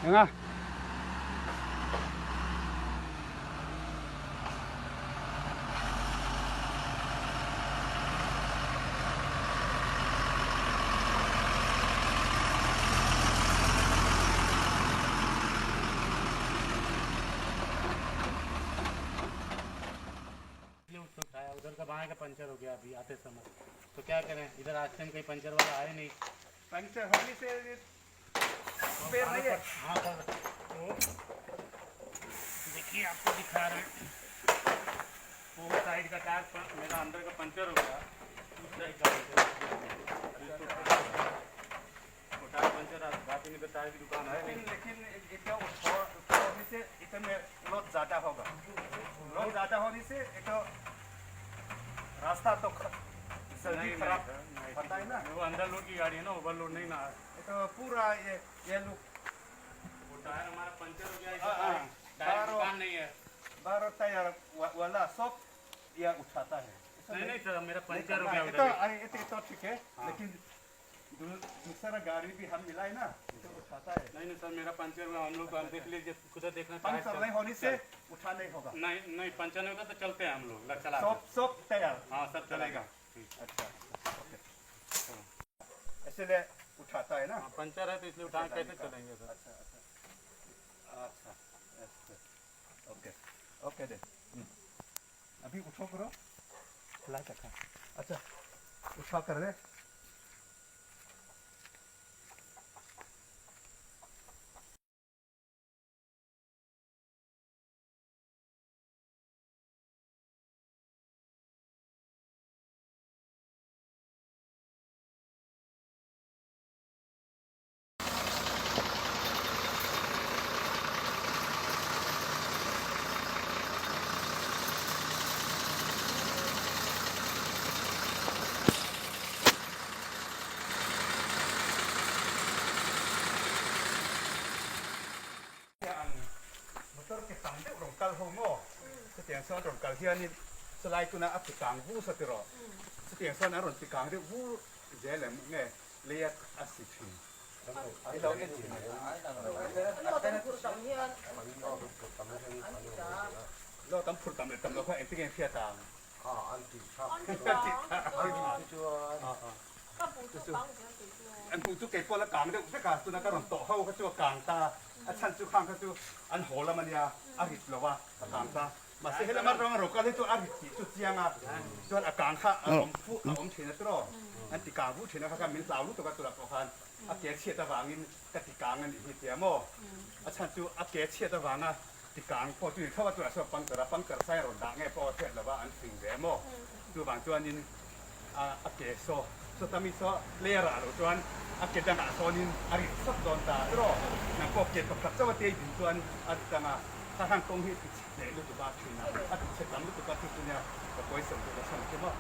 Enga? उधर का बाएं का पंचर हो गया अभी आते समय, तो क्या करें? इधर रास्ते में कहीं पंचर वाला आया नहीं। पंचर होने से पेड़ नहीं है। हाँ सर, तो देखिए आपको दिखा रहे हैं, वो साइड का टायर मेरा अंदर का पंचर हो गया, उस साइड का पंचर हो गया। वो टायर पंचर बाकी नहीं तो टायर की दुकान है नहीं। लेकिन इतना होने से इतने लोड ज़्यादा होगा, लोड ज़्यादा होने से एक तो रास्ता तो जल्दी खराब होता है ना। वो अंदर लोड की गाड़ी है ना, ओवरलोड नहीं ना। तो पूरा ये लोग वो टायर हमारा पंचर हो गया, टायर दुकान नहीं है। 12 टायर वाला सब यह उठाता है। नहीं नहीं सर, मेरा पंचर हो गया। तो अरे ये तो ठीक है, लेकिन दूसरा गाड़ी भी हम मिलाए ना तो उठाता है। नहीं नहीं सर, मेरा पंचर हुआ, हम लोग तो देख लीजिए, खुद देखना। पंचर नहीं होने से उठा नहीं होगा। नहीं नहीं, पंचर नहीं होगा तो चलते हैं हम लोग, चला सब सब तैयार। हाँ सब चलेगा। अच्छा ओके, इसलिए उठाता है ना। पंचर है तो इसलिए उठा कैसे चलेंगे सर। अच्छा अच्छा अच्छा okay okay they अभी उठो करो ला रखा। अच्छा उठा कर दे। Motor ke tam deuh rawn kal ho maw? Chutiang sawn rawn kal hianin chulai tuna a ti kang vu sa tiraw? Chutiang sawn a rawn ti kang deuh vu zel em nge lei a a si thin? Ai lo en thin. Lo tam phur tam leh tam lo kha engtin nge hriat ang? An hmuh chu kei pawh la kang deuh vek a, tuna ka rawn tawh ho kha chu a kang ta, a chhan chu khang kha chu an haw lam a nia, a rit lo a, a kang ta. Mahse helama rawng a ro kal hi chu a rit tih chu chiang a, chuan a kang kha a awm fuh a awm thin a tiraw, an ti kang vuh thin a kha kha min hlau lutuk a tunah pawh khan a ke chhiat avangin ka ti kang a nih hi tia maw, a chhan chu a ke chhiat avanga ti kang pawh chu ni tho a, tunah sawn puncture a puncture sai a rawn dah nge pawh a hriat lo va an fing ve maw, chuvang chuanin a ke saw sawta mi saw player ah lo chuan a ke dangah sawnin a rit sawt dawn ta tiraw, nang pawh ke pakhat chauh a tei din chuan a rit ang a, kha hang kawng hi a ti chhe hleh lutuk a thin a, a ti chhe tam lutuk a chu chu nia ka pawisa duh la chhan chu maw.